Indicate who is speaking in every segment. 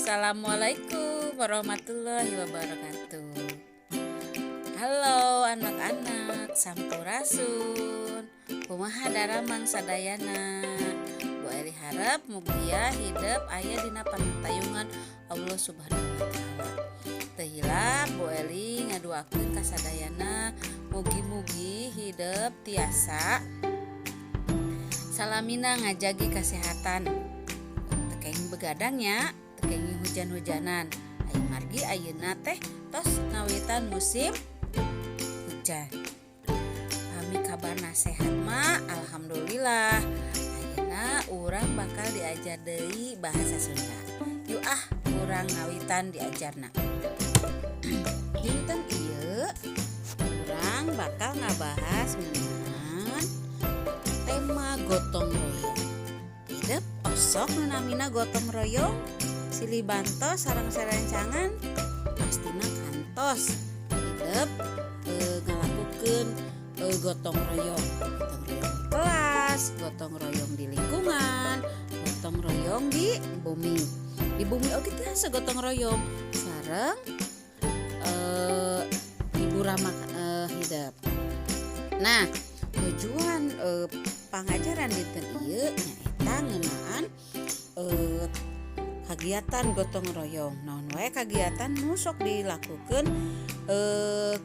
Speaker 1: Assalamualaikum warahmatullahi wabarakatuh. Halo anak-anak, sampurasun. Kumaha daramang sadayana? Bu Eli harap mugia hidep aya dina panatayungan Allah Subhanahu wa Ta'ala. Teu hilap Bu Eli ngaduakeun ka sadayana, mugi-mugi hidep tiasa salamina ngajagi kesehatan, teu kenging begadang nya, teu kenging hujan-hujanan. Ayo margi ayeuna teh tos ngawitan musim hujan. Pami kabarna sehat mah alhamdulillah. Ayeuna urang bakal diajar deui bahasa Sunda. Yuk ah, urang ngawitan diajarna. Dinten ieu urang bakal ngabahas ngeunaan tema gotong royong. Hidep osok nu namina gotong royong, silih bantos sareng sarencangan? Pastina kantos hidep ngalakukeun gotong royong. Gotong royong di kelas, gotong royong di lingkungan, gotong royong di bumi. Di bumi oge tiasa gotong royong sareng ibu rama hidep. Nah, tujuan pangajaran dinten ieu nyaeta ngeunaan kagiatan gotong royong. Naon wae kagiatan nu sok dilakukeun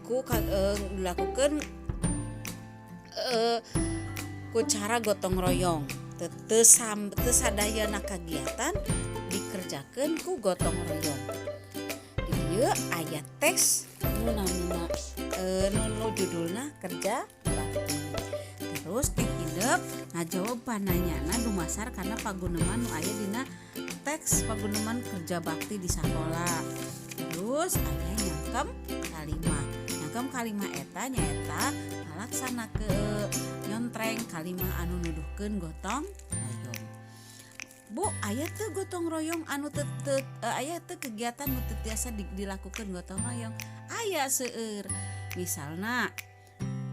Speaker 1: ku dilakukeun ku cara gotong royong. Teu sadayana kagiatan dikerjakeun ku gotong royong. Di dieu aya teks nu namina nu judulna Kerja Bakti. Terus teh hidep ngajawab pananyana dumasar kana paguneman nu aya dina teks paguneman kerja bakti di sakola. Terus aya nyangkem kalimah. Nyangkem kalimah eta nyaeta ngalaksanakeun nyontreng kalimah anu nuduhkeun gotong royong. Bu, aya teu gotong royong anu teu teu aya teu kegiatan nu teu tiasa dilakukeun gotong royong? Aya seueur. Misalna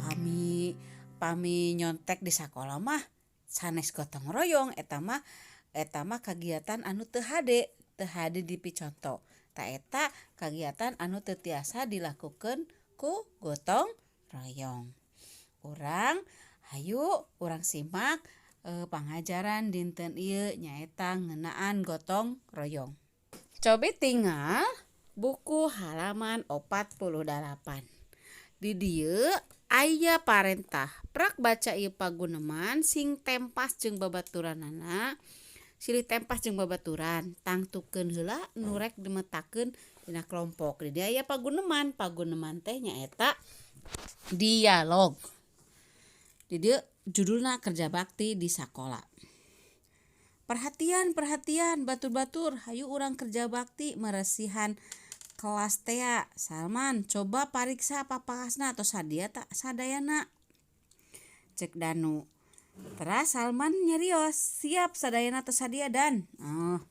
Speaker 1: pami pami nyontek di sakola mah sanes gotong royong, eta mah kagiatan anu teu hade, teu hade dipiconto. Tah, eta kagiatan anu teu tiasa dilakukeun ku gotong royong. Urang hayu urang simak pangajaran dinten ieu, nyaeta ngeunaan gotong royong. Cobi tingal buku halaman 48. Di dieu aya parentah, prak baca ieu paguneman sing tempas jeung babaturanana, silih tempas jeung babaturan, tangtukeun heula nu rek dimetakeun dina kelompok. Di dieu aya paguneman, paguneman teh nyaeta dialog. Di dieu judulna Kerja Bakti di Sakola. Perhatian, perhatian, batur-batur, hayu urang kerja bakti meresihan kelas tea. Salman, coba pariksa papakasna tos sadia teu sadayana? Cek Danu. Teras Salman nyarios, "Siap, sadayana tos sadia, Dan." Oh.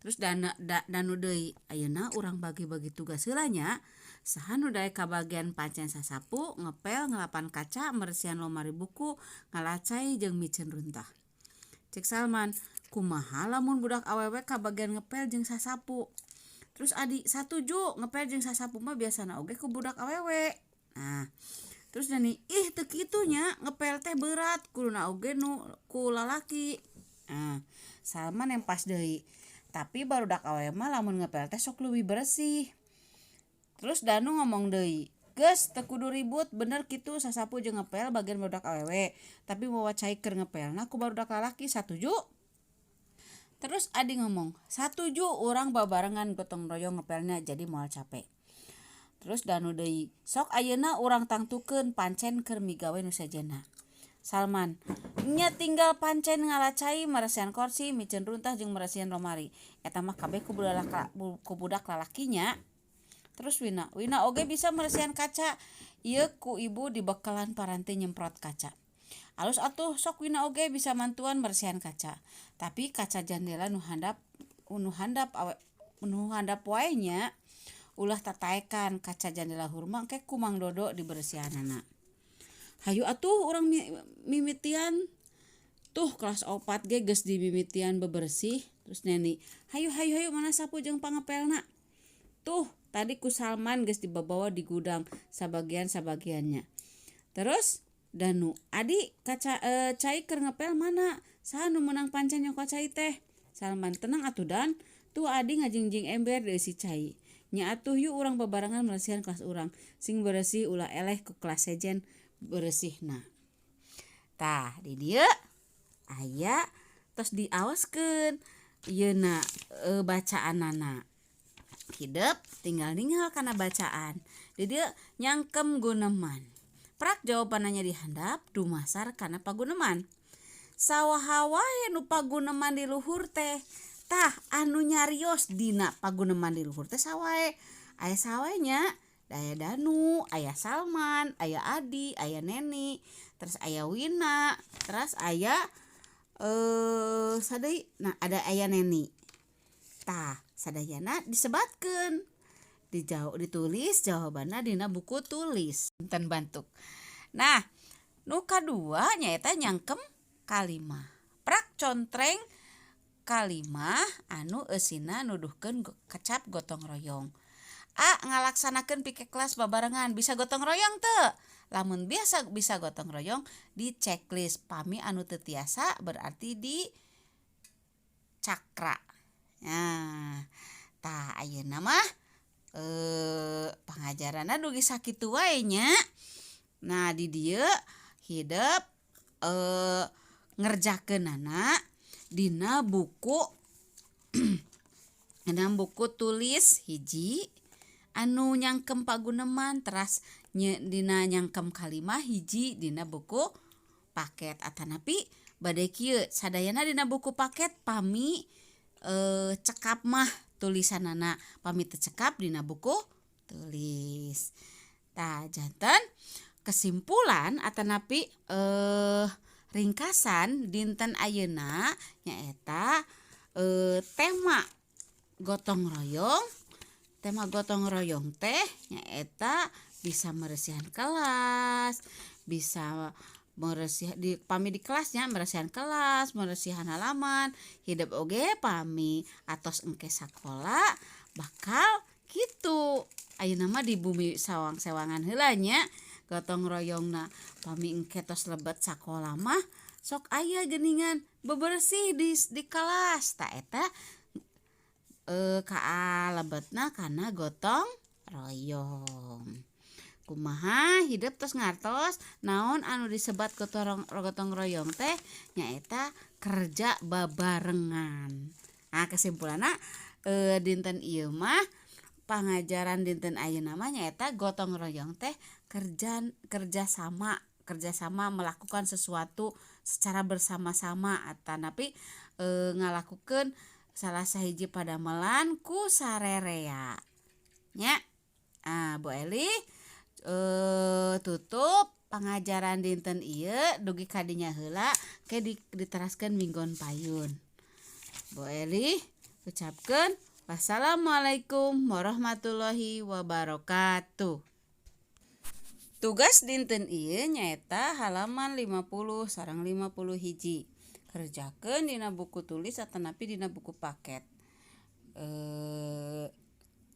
Speaker 1: Terus Danu deui, "Ayeuna urang bagi-bagi tugas heula nya. Saha nu daek kabagian pancen sasapu, ngepel, ngelapan kaca, meresihan lomari buku, ngalacai jeung miceun runtah?" Cek Salman, "Kumaha lamun budak awewe kabagian ngepel jeung sasapu?" Terus Adi, "Satuju, ngepel jeung sasapu mah biasana oge ku budak awewe." Nah, terus Dani, "Ih, teu kitu nya, ngepel teh berat, kuduna oge nu ku lalaki." Nah, Salman nempas deui, "Tapi barudak awewe mah lamun ngepel teh sok leuwih beresih." Terus Danu ngomong deui, "Geus, teu kudu ribut, bener kitu, sasapu jeung ngepel bagian barudak awewe, tapi mawa cai keur ngepelna ku barudak lalaki, satuju?" Terus Adi ngomong, "Satuju, urang babarengan gotong royong ngepelna, jadi moal cape." Terus Danu deui, "Sok ayeuna urang tangtukeun pancen keur migawe nu sejenna." Salman, "Nya tinggal pancen ngalacai, meresihan korsi, miceun runtah jeung meresihan lomari. Eta mah kabeh ku budak lalaki nya." Terus Wina, "Wina oge bisa meresihan kaca. Ieu ku ibu dibekalan paranti nyemprot kaca." "Alus atuh, sok Wina oge bisa mantuan meresihan kaca. Tapi kaca jandela nu handap wae nya. Ulah tataekan kaca jandela hurma, engke ku Mang Dodo diberesihanana. Hayu atuh urang mimitian. Tuh, kelas 4 ge geus dimimitian bebersih." Terus Neni, "Hayu, hayu, hayu, mana sapu jeung pangepelna?" Tuh tadi ku Salman geus dibawa di gudang sabagian sabagiannya. Terus Danu, "Adi, kaca cai keur ngepel mana? Saha nu meunang pancen nyokot cai teh?" Salman, "Tenang atuh, Dan. Tuh Adi ngajingjing ember dieusi cai." "Nya atuh, yuk urang babarengan meresihan kelas urang. Sing beresih, ulah eleh ku kelas sejen beresihna." Tah, di dieu aya tos diawaskeun ieuna bacaanana. Hidep tinggal ningal kana bacaan. Di dieu nyangkem guneman. Prak jawabanana di handap dumasar kana paguneman. Saha wae nu paguneman di luhur teh? Tah, anu nyarios dina paguneman di luhur teh saha wae? Aya saha wae nya? Aya Danu, aya Salman, aya Adi, aya Neni, terus aya Wina, terus aya saha deui? Nah, ada aya Neni. Tah, sadayana disebatkeun. Ditulis jawabanna dina buku tulis. Punten bantuk. Nah, nu kadua nyaeta nyangkem kalimah. Prak contreng kalimah anu eusina nuduhkeun kecap gotong royong. A, ngalaksanakeun piket kelas babarengan, bisa gotong royong teu? Lamun biasa bisa gotong royong, di checklist. Pami anu teu tiasa berarti di cakra. Nah, tah, ayeuna mah pangajaranna dugi sakitu wae nya. Nah, di dieu hidep ngerjakeunana dina buku tulis hiji anu nyangkem paguneman, teras dina nyangkem kalimah hiji dina buku paket, atanapi bade kieu, sadayana dina buku paket pami cekap mah tulisanana, pami teu cekap dina buku tulis. Tah, janten kesimpulan atanapi ringkasan dinten ayeuna nyaeta tema gotong royong. Tema gotong royong teh nyaeta bisa meresihan kelas, bisa meresih di pami di kelasnya, meresihan kelas, meresihan halaman. Hidep oge pami atos engke sakola bakal kitu. Ayeuna mah di bumi sawang sewangan heula nya gotong royongna. Pami engke tos lebet sakola mah sok aya geuningan bebersih di kelas. Tah, eta kalebetna kana gotong royong. Kumaha, hidep tos ngartos naon anu disebat gotong royong teh? Nyaeta kerja babarengan. Nah, kesimpulanna dinten ieu mah, pangajaran dinten ayeuna mah nyaeta gotong royong teh kerja kerjasama, kerjasama melakukan sesuatu secara bersama-sama atanapi ngalakukeun salah sahiji padamelan ku sarerea nya. Ah, Bu Eli tutup pangajaran dinten ieu dugi ka dinya heula, ke diteraskeun minggon payun. Bu Eli ucapkeun wassalamualaikum warahmatullahi wabarakatuh. Tugas dinten ieu nyaeta halaman 50 sareng 50 hiji. Kerjakeun dina buku tulis atanapi dina buku paket.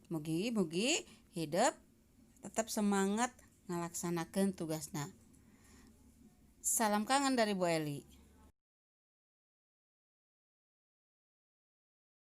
Speaker 1: Mugi mugi hidep tetap semangat ngalaksanakeun tugasna. Salam kangen dari Bu Eli.